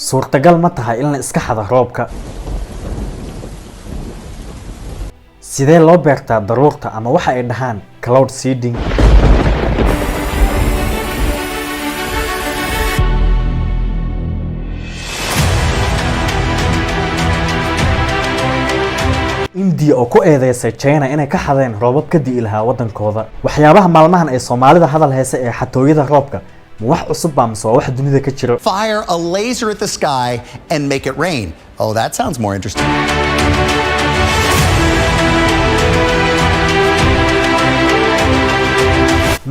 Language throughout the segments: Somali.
Suurtagal ma tahay in la iska xado roobka? Sidee loo beertaa daruurta ama waxa ay dhahaan cloud seeding? India oo ku eedeysay China inay ka xadeen roobab ka di'i lahaa waddankooda. Waxyaabaha maalmahan ay Soomaalida hadal haysa ee xatooyada roobka, ma wax cusub baa mise waa wax dunida ka jiro? Fire a laser at the sky and make it rain. Oh, that sounds more interesting.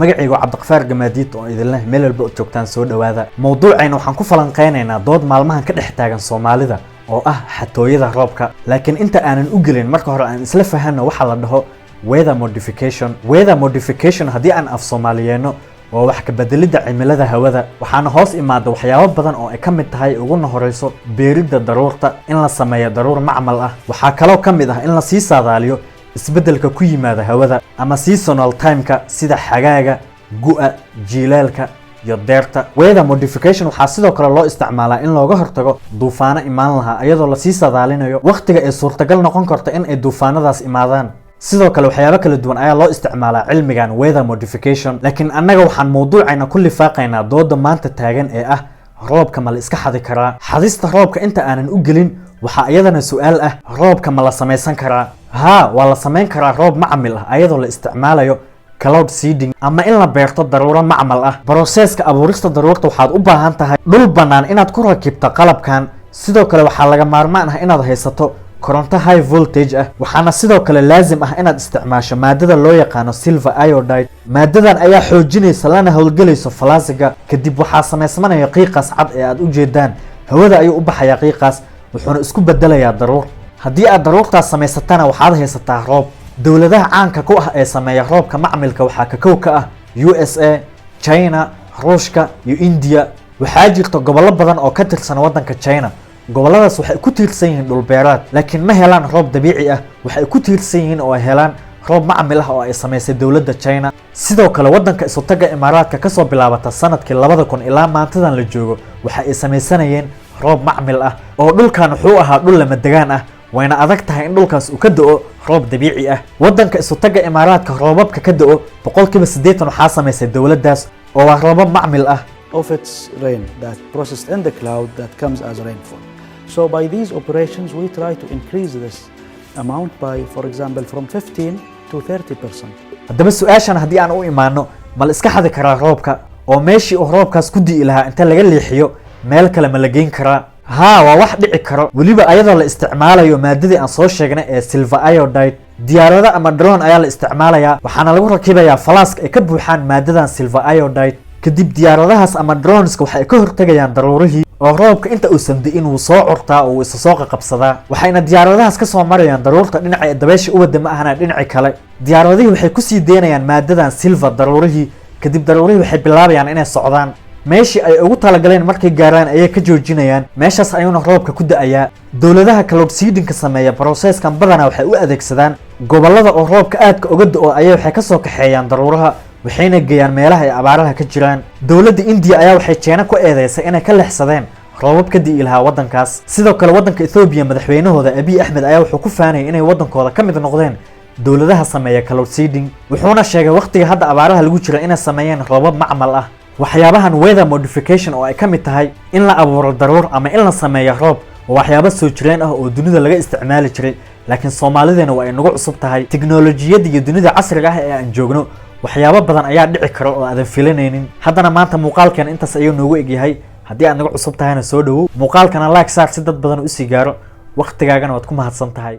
Magacaygu Cabdiqafaar Gamaadiid oo idinleh, meel walba ood joogtaan soo dhowaada. Mowduucayna waxaan ku falanqeynaynaa dood maalmahan ka dhex taagan Soomaalida oo ah xatooyada roobka. Laakiin inta aanan u gelin, marka hore aan isla fahanno waxa la dhaho weather modification. Weather modification haddii aan af Soomaaliyeeno waa wax ka bedelidda cimilada hawada. Waxaana hoos imaada waxyaabo badan oo ay ka mid tahay, uguna horeyso, beeridda daruurta, in la sameeyo daruur macmal ah. Waxaa kaloo ka mid ah in la sii saadaaliyo isbeddelka ku yimaada hawada ama seasonal timeka, sida xagaaga, gu'a, jiilaalka iyo deerta. Weather modification waxaa sidoo kale loo isticmaalaa in looga hortago duufaano imaan lahaa, iyadoo lasii saadaalinayo wakhtiga ay suurtagal noqon karto in ay duufaanadaas imaadaan. Sidoo kale waxyaabo kala duwan ayaa loo isticmaalaa cilmigan weather modification. Laakiin annaga waxaan mowduucayna ku lifaaqaynaa dooda maanta taagan ee ah: roobka ma la iska xadi karaa? Xadista roobka inta aanan u gelin, waxaa iyadana su-aal ah: roobka ma la samaysan karaa? Haa, waa la samayn karaa roob macmil ah, ayadoo la isticmaalayo cloud seeding ama in la beerto daruuro macmal ah. Processka abuurista daruurta waxaad u baahan tahay dhul bannaan inaad ku rakibto qalabkan. Sidoo kale waxaa laga maarmaan ah inaad haysato koronto high voltage ah. Waxaana sidoo kale laazim ah inaad isticmaasho maadada loo yaqaano silver iodide. Maadadan ayaa xoojinaysa lana howlgelayso falaasiga. Kadib waxaa samaysmanaya qiiqaas cad ee aad u jeedaan. Hawada ayuu u baxayaa qiiqaas, wuxuuna isku bedelayaa daruur. Haddii aad daruurtaas samaysatana, waxaad haysataa roob. Dowladaha caanka ku ah ee sameeya roobka macmilka waxaa ka kow ka ah USA, China, Ruushka iyo India. Waxaa jirta gobollo badan oo ka tirsan waddanka China. Gobolladaas waxay ku tiirsan yihiin dhulbeeraad, laakiin ma helaan roob dabiici ah. Waxay ku tiirsan yihiin oo ay helaan roob macmil ah oo ay samaysay dowladda China. Sidoo kale waddanka Isutaga Imaaraadka, kasoo bilaabata sanadkii 2000 ilaa maantadan la joogo, waxa ay samaysanayeen roob macmil ah, oo dhulkan wuxuu ahaa dhul lamadegaan ah, wayna adag tahay in dhulkaas uu ka da'o roob dabiici ah. Waddanka Isutaga Imaaraadka roobabka ka da'o 80% waxaa samaysay dowladdaas, oo waa roobab macmil ah. Of its rain that processed in the cloud that comes as rainfall. So by these operations, we try to increase this amount by, for example, from 15 to 30%. Haddaba su-aashan haddii aan u imaano, ma la iska xadi karaa roobka, oo meeshii uu roobkaas ku di'i lahaa inta laga leexiyo meel kale ma la geyn karaa? Haa, waa wax dhici karo, weliba ayadoo la isticmaalayo maadadii aan soo sheegnay ee silver iodide. Diyaarado ama drone ayaa la isticmaalayaa, waxaana lagu rakibayaa flask ay ka buuxaan maadadan silver iodide. Kadib diyaaradahaas ama droneska waxay ka hortegayaan daruurihii, oo roobka inta uusan di'in wuu soo curtaa oo wuu isa soo qaqabsadaa. Waxayna diyaaradahaas ka soo marayaan daruurta dhinaca dabeesha u wada ma ahana dhinaci kale. Diyaaradihii waxay kusii deynayaan maadadan silver daruurihii. Kadib daruurihii waxay bilaabayaan inay socdaan. Meeshii ay ugu talagaleen markay gaaraan ayay ka joojinayaan, meeshaas ayuuna roobka ku da'ayaa. Dowladaha cloud seedingka sameeya processkan badanaa waxay u adeegsadaan gobollada oo roobka aadka uga da'o ayay waxay kasoo kaxeeyaan daruuraha, waxayna geeyaan meelaha ay abaaraha ka jiraan. Dowladda India ayaa waxay China ku eedeysay inay ka leexsadeen roobab ka di'i lahaa waddankaas. Sidoo kale waddanka Ethoobiya, madaxweynahooda Abiy Axmed ayaa wuxuu ku faanayay inay waddankooda ka mid noqdeen dowladaha sameeya cloud seeding, wuxuuna sheegay waqtiga hadda abaaraha lagu jira inay sameeyeen roobab macmal ah. Waxyaabahan weather modification oo ay ka mid tahay in la abuuro daruur ama in la sameeyo roob waa waxyaabo soo jireen ah oo dunida laga isticmaali jiray, laakiin Soomaalideena waa ay nagu cusub tahay. Tiknolojiyadda iyo dunida casriga ah ee aan joogno, waxyaabo badan ayaa dhici kara oo aadan filanaynin. Haddana maanta muuqaalkeena intaas ayuu noogu egyahay. Haddii aad nagu cusub tahayna soo dhowow, muuqaalkana like saar si dad badan usii gaaro. Waqtigaagana waad ku mahadsan tahay.